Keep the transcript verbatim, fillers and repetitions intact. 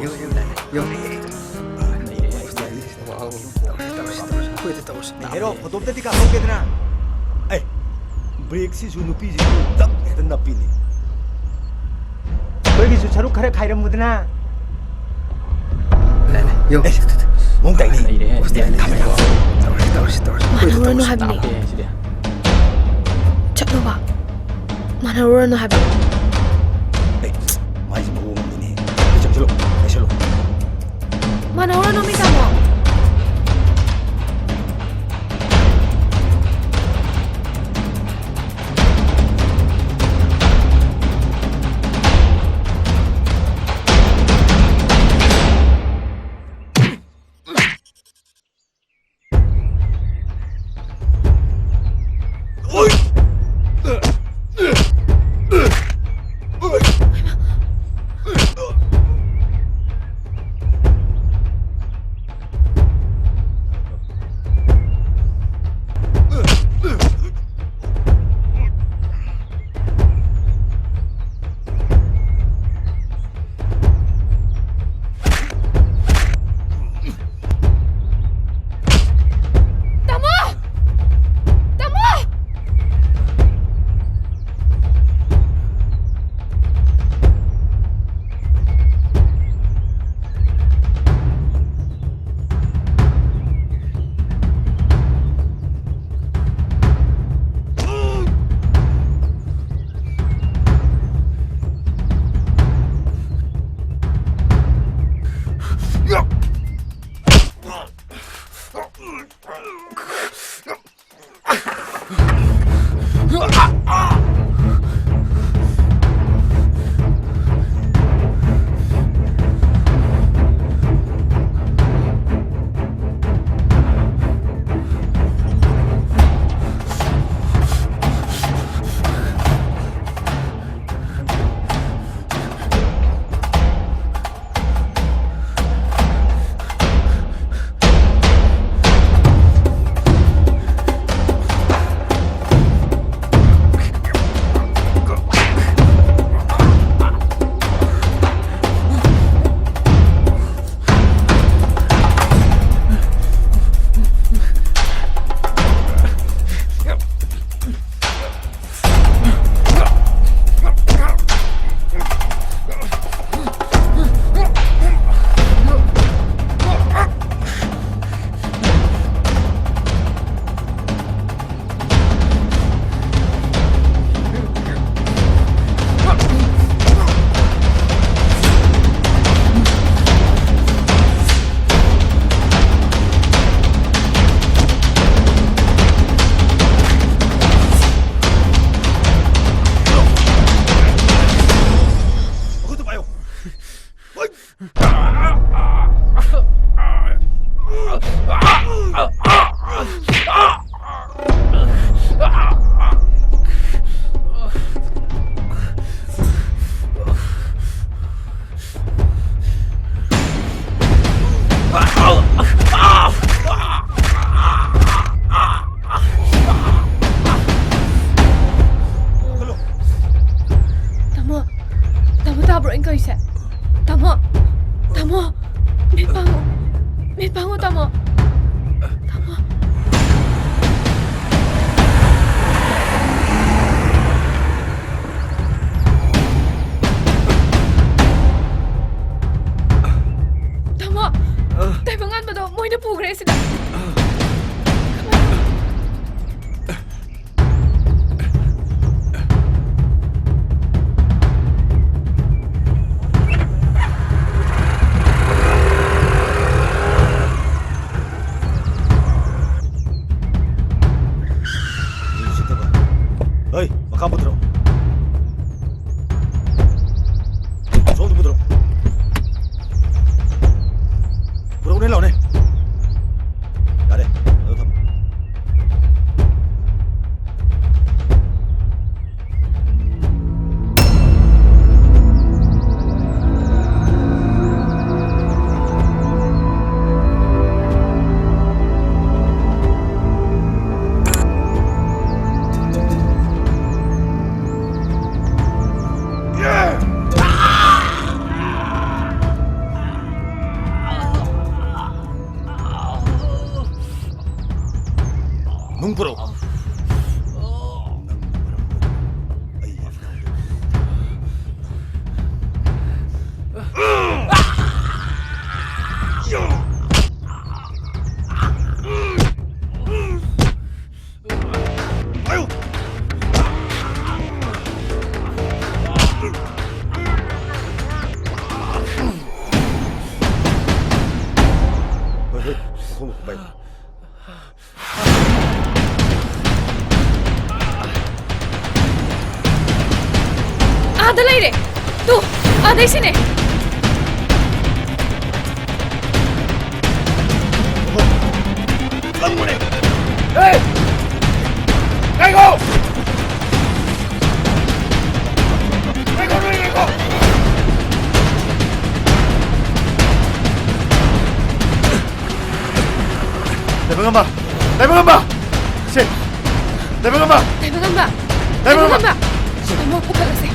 ꯌꯣ, ꯌꯣ, ꯌꯣ꯫ ꯇꯧꯔꯁꯤ, ꯇꯧꯔꯁꯤ, ꯇꯧꯔꯁꯤ꯫ ꯑꯩꯈꯣꯏꯗ ꯇꯧꯔꯁꯤ꯫ ꯍꯦꯔꯣ, ꯐꯣꯇꯣ ꯑꯝꯇꯗꯤ ꯀꯥꯞꯍꯧꯒꯦꯗꯅ꯫ ꯑꯩ, ꯕ꯭ꯔꯦꯛꯁꯤꯁꯨ ꯅꯨꯄꯤꯁꯤꯁꯨ ꯅꯞ ꯍꯦꯛꯇ ꯅꯞꯄꯤꯅꯤ꯫ ꯑꯩꯈꯣꯏꯒꯤꯁꯨ ꯁꯔꯨꯛ ꯈꯔ ꯈꯥꯏꯔꯝꯃꯨꯗꯅ꯫ ꯂꯩ, ꯂꯩ꯫ ꯌꯣ꯫ ꯑꯦ, ꯃꯑꯣꯡ ꯇꯥꯏꯅꯦ꯫ ꯂꯩꯔꯦ, ꯂꯩꯔꯦ, ꯂꯩꯔꯦ꯫ ꯇꯧꯔꯁꯤ, ꯇꯧꯔꯁꯤ, ꯇꯧꯔꯁꯤ꯫ ꯑꯩꯈꯣꯏꯗ ꯃꯥꯟꯅꯔꯨꯔꯅꯨ ꯇꯧꯔꯁꯤ꯫ ꯍꯥꯏꯕꯅꯤ꯫ ꯅꯥꯞꯄꯦ ꯁꯤꯗꯤ꯫ ꯆꯠꯂꯣꯕ꯫ ꯃꯥꯟꯅꯔꯨꯔꯅꯨ ꯍꯥꯏꯕ꯫ ꯑꯦ, ꯃꯥꯏꯁꯦ ꯃꯑꯣꯡ ꯑꯃꯅꯤꯅꯦ꯫ ꯆꯪꯁꯤꯜꯂꯣ, ꯆꯪꯁꯤꯜꯂꯣ꯫ ꯃꯥꯟꯅꯔꯨꯔꯅꯨ ꯃꯤ ꯇꯥꯃꯣ꯫ ꯇꯥꯃꯣ! ꯇꯥꯃꯣ! ꯃꯤꯠ ꯄꯥꯡꯉꯨ! ꯃꯤꯠ ꯄꯥꯡꯉꯨ, ꯇꯥꯃꯣ! ꯇꯥꯃꯣ! ꯇꯥꯃꯣ! ꯇꯥꯏꯕꯪꯉꯥꯟꯕꯗꯣ ꯃꯣꯏꯅ ꯄꯨꯈ꯭ꯔꯦ ꯁꯤꯗ! ꯃꯤ ꯎꯁꯤꯠꯇꯕ꯫ ꯍꯩ, ꯃꯈꯥ ꯄꯨꯊꯔꯛꯑꯣ꯫ ꯁꯣꯝꯗ ꯄꯨꯊꯔꯛꯑꯣ꯫ ꯄꯨꯔꯛꯎꯅꯦ, ꯂꯥꯛꯑꯣꯅꯦ꯫ ꯌꯥꯔꯦ, ꯑꯗꯨ ꯊꯝꯃꯣ꯫ ꯅꯨꯡ ꯄꯨꯔꯛꯎ꯫ ꯅꯪ ꯃꯔꯝ ꯑꯣꯏꯗꯅ ꯑꯩ ꯏꯅꯥꯎꯗꯨ ꯑꯥꯗ ꯂꯩꯔꯦ! ꯇꯨ! ꯑꯥꯗꯩꯁꯤꯅꯦ! ꯆꯪꯉꯨꯅꯦ! ꯑꯦ! ꯉꯥꯏꯈꯣ! ꯉꯥꯏꯈꯣ, ꯅꯣꯏ ꯉꯥꯏꯈꯣ! ꯇꯥꯏꯕꯪꯉꯝꯕ! ꯇꯥꯏꯕꯪꯉꯝꯕ! ꯁꯦ! ꯇꯥꯏꯕꯪꯉꯝꯕ! ꯇꯥꯏꯕꯪꯉꯝꯕ! ꯇꯥꯏꯕꯪꯉꯝꯕ! ꯇꯥꯏꯕꯪꯉꯝꯕ! ꯇꯥꯃꯣ, ꯄꯨꯈꯠꯂꯁꯦ꯫